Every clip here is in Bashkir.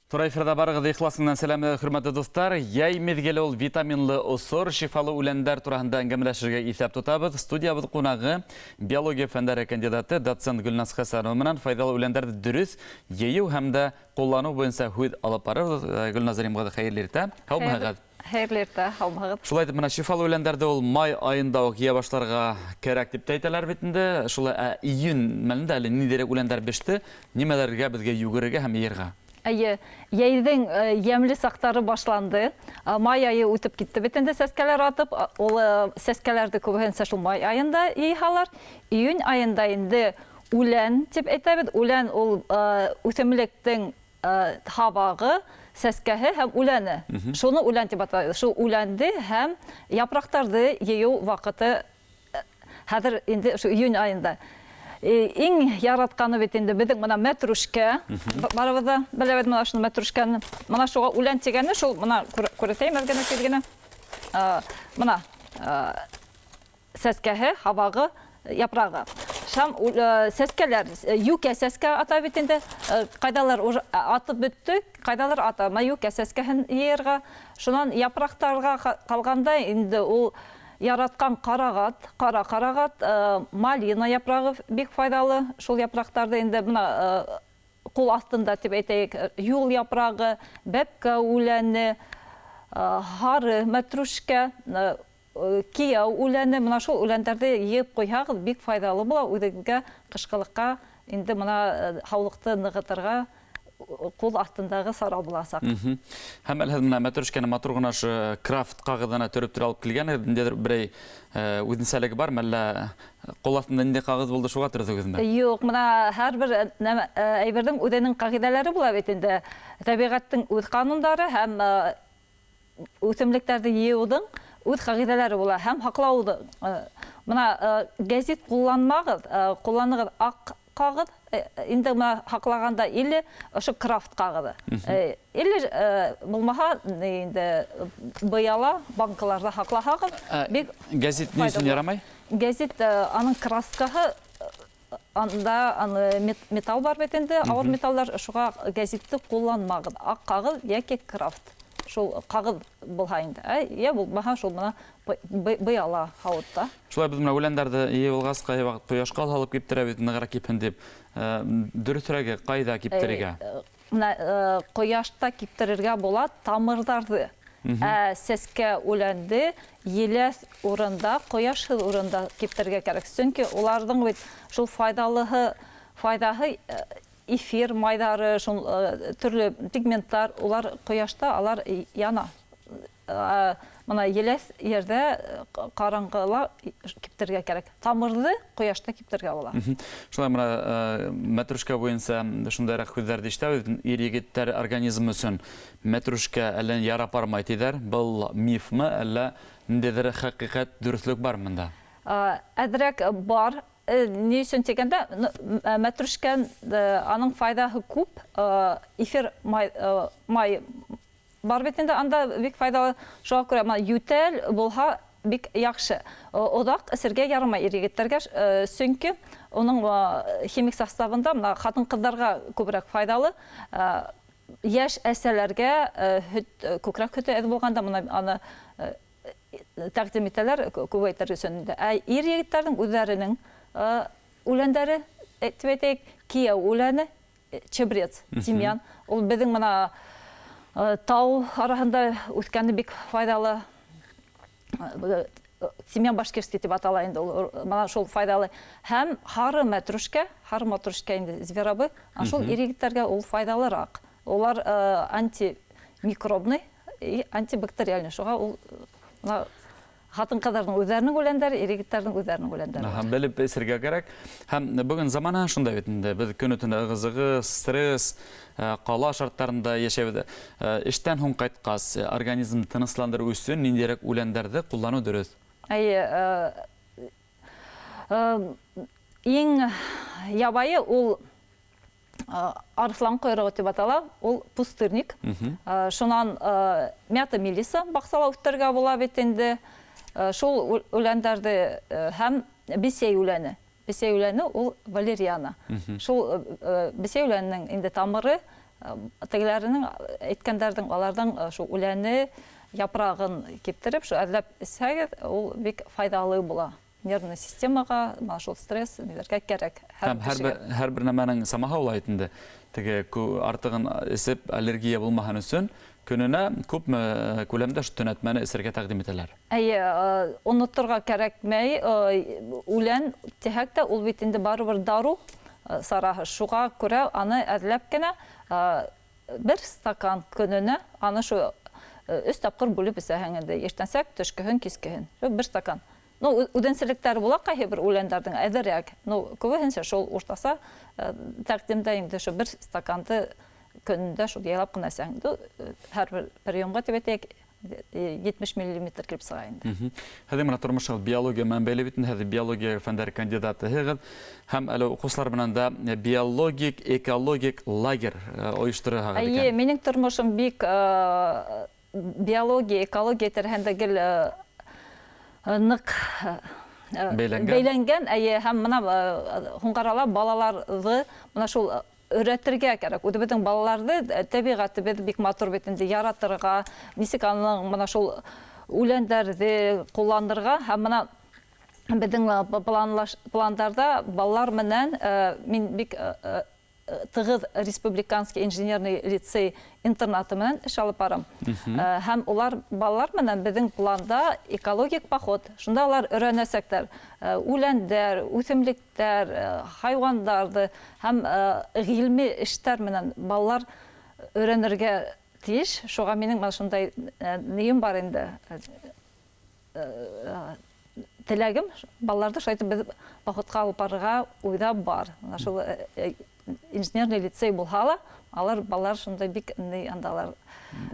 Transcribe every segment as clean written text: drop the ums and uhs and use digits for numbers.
Тура эфирҙа барығыҙҙы ихлас менән сәләмләйбеҙ, хөрмәтле дуҫтар. Йәй миҙгеле ул витаминлы осор, шифалы үләндәр тураһында әңгәмәләшергә иҫәп тотабыҙ. Студиябыҙ ҡунағы биология фәндәре кандидаты, доцент Гөлназ Хәсәнова менән файҙалы үләндәрҙе дөрөҫ йыйыу һәм дә ҡулланыу буйынса һүҙ алып барырбыҙ. Гөлназ Рим ҡыҙы, хәйерле иртә. Һаумыһығыҙ? Хәйерле иртә, һаумыһығыҙ. Шулай итеп, менә шифалы үләндәрҙе ул май айында уҡ йыя башларға кәрәк дип тә әйтәләр бит инде. Шулай, ә июнь мәлендә әле ниндәйерәк үләндәр беште, Нимәләргә беҙгә йүгерергә һәм йыйырға? Әйе, йәйҙең ямьле саҡтары башланды. Май айы үтеп китте бит инде сәскәләр атып. Ул сәскәләрҙе күбеһенсә шул май айында йыйһалар. Июнь айында инде үлән дип әйтәбеҙ. Үлән ул үҫемлектең һабағы, сәскәһе һәм үләне. Шуны үлән дип атайбыҙ. Шул үләнде һәм япраҡтарҙы йыйыу ваҡыты Хәҙер инде ошо июнь айында. Иң яратҡаны бит инде беҙҙең мына мәтрүшкә. Барыбыҙ да беләбеҙ мына шуны мәтрүшкәне. Мына шуға үлән тигәне шул мына күрһәтәйем әҙ генә тиҙ генә. Мына сәскәһе, һабағы, япрағы. Шам сәскәләр, юкә сәскә ата бит инде. Ҡайҙалыр уже атып бөттө, ҡайҙалыр ата. Мына юкә сәскәһен йыйырға. Шунан япраҡтарға ҡалғанда инде ул Яраткан карагат, кара карагат, малина япрагы бик файдалы. Шул япракларҙы инде бына ҡул аҫтында тип әйтәйек, юл япрағы, бәпкә үләне, һары мәтрүшкә, кейәү үләне, мына шул үләндәрҙе йыйып ҡуйһағыҙ, бик файҙалы була үҙегеҙгә ҡышҡылыҡҡа инде мына һаулыҡты нығытырға ҡул аҫтындағы сара буласаҡ. Һәм әле һеҙ менә мәтрүшкәне матур ғына ошо крафт ҡағыҙына төрөп төрә алып килгәнһегеҙ. Ниндәйҙер берәй үҙенсәлеге бармы, әллә ҡул аҫтында ниндәй ҡағыҙ булды, шуға төрҙөгөҙмө? Юҡ, мына һәр бер әйберҙең үҙенең ҡағиҙәләре була бит инде. Тәбиғәттең үҙ ҡанундары һәм үҫемлектәрҙе йыйыуҙың үҙ ҡағиҙәләре була һәм һаҡлауҙың. Мына гәзит ҡулланмағыҙ, ҡулланығыҙ аҡ ҡағыҙ, инде мына һаҡлағанда или ошо крафт ҡағыҙы. Или булмаһа инде быяла банкаларҙа һаҡлаһағыҙ, бик Гәзит ни өсөн ярамай? Гәзит аның краскаһы анда аны металл бар бит инде, авыр металлар, шуға гәзитте ҡулланмағыҙ. Аҡ ҡағыҙ йәки крафт. Шул ҡағыҙ булһа инде. Ә йә булмаһа шул мына быяла һауытта. Шулай беҙ менә үләндәрҙе йыйып алғас, ҡайһы ваҡыт ҡояшҡа һалып киптерәбеҙ, нығыраҡ кипһен дип. Дөрөҫөрәге, ҡайҙа киптерергә? Менә ҡояшта киптерергә була тамырҙарҙы. Ә сәскә үләнде еләҫ урында, ҡояшһыҙ урында киптерергә кәрәк. Сөнки уларҙың бит шул файҙалыһы, файҙаһы эфир майҙары, шул төрлө пигменттар, улар ҡояшта алар яна. Мына еләҫ ерҙә ҡараңғыла киптерергә кәрәк. Тамырҙы ҡояшта киптерергә була. Шулай мына мәтрүшкә буйынса шундайыраҡ һүҙҙәрҙе ишетәбеҙ. Ир-егеттәр организмы өсөн мәтрүшкә әллә ни ярап бармай тиҙәр. Был мифмы, әллә ниндәйҙер хәҡиҡәт, дөрөҫлөк бар мында? Әҙерәк бар. Ни өсөн тигәндә, мәтрүшкә аның файҙаһы күп. Эфир май, май Бар бит инде анда бик файҙалы. Шуға күрә мына ютәл булһа бик яҡшы. Оҙаҡ эсергә ярамай ир-егеттәргә, сөнки уның химик составында мына хатын-ҡыҙҙарға күберәк файҙалы. Йәш әсәләргә һөт, күкрәк һөтө әҙ булғанда мына аны тәкъдим итәләр күбәйтер өсөн инде. Ә ир-егеттәрҙең үҙҙәренең үләндәре, дип әйтәйек, кейәү үләне, чебрец, тимьян. Ул беҙҙең мына тау араһында үҫкәне бик файҙалы. Тимьян башкирский тип атала инде ул. Мына шул файҙалы. Һәм һары мәтрүшкә, һары мәтрүшкә инде зверобой, шул ир-егеттәргә ул файҙалыраҡ. Улар антимикробный и антибактериальный. Шуға ул мына Хатын-кызларның үзләренең үләндәре, ир-егетләрнең үзләренең үләндәре бар. Белеп эсергә кәрәк. Һәм бүген замана шундай бит инде. Без көне-төне ыгы-зыгы, стресс, кала шартларында яшәйбез. Эштән һуң кайткач, организмны тынычландыру өчен ниндирәк үләндәрҙе куллану дөрес? Әйе, иң ябайы ул Арыҫлан ҡойроғо тип атала, ул пустырник. Шунан мята мелиса баҡсала үҫтерергә була бит инде. Шул үләндәрҙе һәм бесәй үләне. Бесәй үләне ул валериана. Шул бесәй үләненең инде тамыры Тегеләренең әйткәндәрҙең, аларҙың шул үләне япрағын киптереп, шул әҙләп эсһәгеҙ, ул бик файҙалы була. Нервный системаға, мына шул стресс ниләргә кәрәк. Һәм һәр бер нәмәнең самаһы була бит инде. Теге артығын эсеп аллергия булмаһын өсөн көнөнә күпме күләмдә шу төнәтмәне эсергә тәкъдим итәләр? Әйе, оноторға кәрәкмәй, үлән тиһәк тә, ул бит инде барыбер дару сараһы. Шуға күрә аны әҙләп кенә бер стакан көнөнә, аны шу өс тапҡыр бүлеп эсәһең инде, иртәнсәк, төшкөһөн, кискеһен. Шул бер стакан. Ну, үҙенсәлектәре була ҡайһы бер үләндәрҙең әҙерәк. Ну, күбеһенсә шул уртаса тәҡдимдә инде шул бер стаканды көнөндә шул яйлап ҡына эсәһең. Һәр бер приемға тип әйтәйек, 70 миллиметр килеп сыға инде. Һеҙҙең менән тормошоғоҙ биология менән бәйле бит инде, һеҙ биология фәндәре кандидатыһығыҙ һәм әле уҡыусылар менән дә биологик, экологик лагерь ойоштораһығыҙ икән. Эйе, минең тормошом бик биология, экология тирәһендә гел ныҡ бәйләнгән. Бәйләнгән, әйе, һәм бына һуңғы арала балаларҙы бына шул өйрәтергә кәрәк. Үҙебеҙҙең балаларҙы тәбиғәтебеҙ бик матур бит инде, яратырға, нисек аның бына шул үләндәрҙе ҡулланырға һәм бына беҙҙең пландарҙа балалар менән мин бик тығыҙ республиканский инженерный лицей интернаты менән эш алып барам. Һәм улар балалар менән беҙҙең планда экологик поход. Шунда улар өйрәнәсәктәр үләндәр, үҫемлектәр, хайуандарҙы һәм ғилми эштәр менән балалар өйрәнергә тейеш. Шуға минең менә шундай нием бар инде. Теләгем балаларҙы шулай итеп беҙ походҡа алып барырға уйҙа бар. Менә шул инженерный лицей булһа ла, алар балалар шундай бик ни андалар.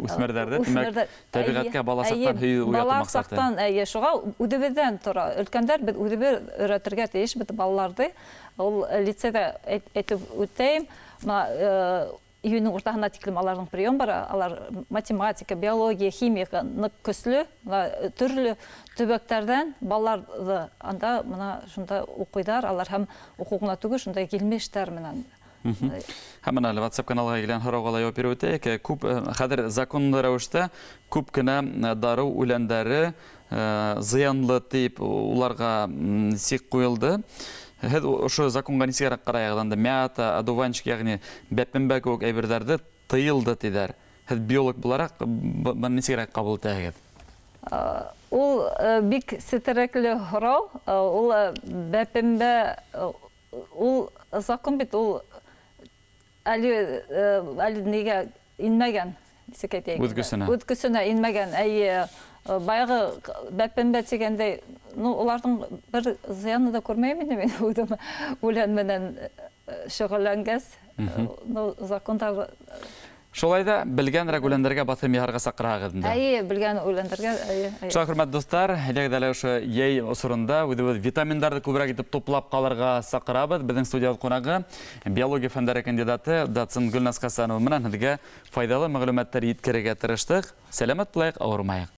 Үҫмерҙәрҙе, тимәк, тәбиғәткә бала саҡтан һөйөү уятыу Бала маҡсаты. саҡтан, әйе, шуға үҙебеҙҙән тора. Өлкәндәр беҙ үҙебеҙ өйрәтергә тейешбеҙ балаларҙы. Ул лицейҙа әйтеп үтәйем, бына июнең уртаһына тиклем аларҙың прием бара, алар математика, биология, химия ныҡ көслө, бына төрлө төбәктәрҙән балаларҙы анда бына шунда уҡыйҙар, алар һәм уҡыу ғына түгел, шундай ғилми эштәр менән. Һәм бына әле WhatsApp каналға килгән һорауға ла яуап биреп үтәйек. Күп, хәҙер законлы рәүештә күп кенә дарыу үләндәре зыянлы тип уларға сик ҡуйылды. Һеҙ ошо законға нисегерәк ҡарайһығыҙ? Анда мята, одуванчик, йәғни бәпембә кеүек әйберҙәрҙе тыйылды тиҙәр. Һеҙ биолог булараҡ быны нисегерәк ҡабул итәһегеҙ? Ул бик сетерекле һорау. Ул бәпембә, ул закон бит, ул әле нигә инмәгән, нисек әйтәйек? Үҙ көсөнә. Үҙ көсөнә инмәгән, әйе. Баяғы бәпембә тигәндәй, ну, уларҙың бер зыяны да күрмәйем инде мин үҙем үлән менән шөғөлләнгәс. Ну, закондар Шулай да белгәнерәк үләндәргә баҫым яһарға саҡыраһығыҙ инде. Әйе, белгән үләндәргә, әйе, әйе. Шуға, хөрмәтле дуҫтар, әйҙәгеҙ әле ошо йәй осоронда үҙебеҙ витаминдарҙы күберәк итеп туплап ҡалырға саҡырабыҙ. Беҙҙең студия ҡунағы биология фәндәре кандидаты доцент Гөлназ Хәсәнова менән һеҙгә файҙалы мәғлүмәттәр еткерергә тырыштыҡ. Сәләмәт булайыҡ, ауырмайыҡ.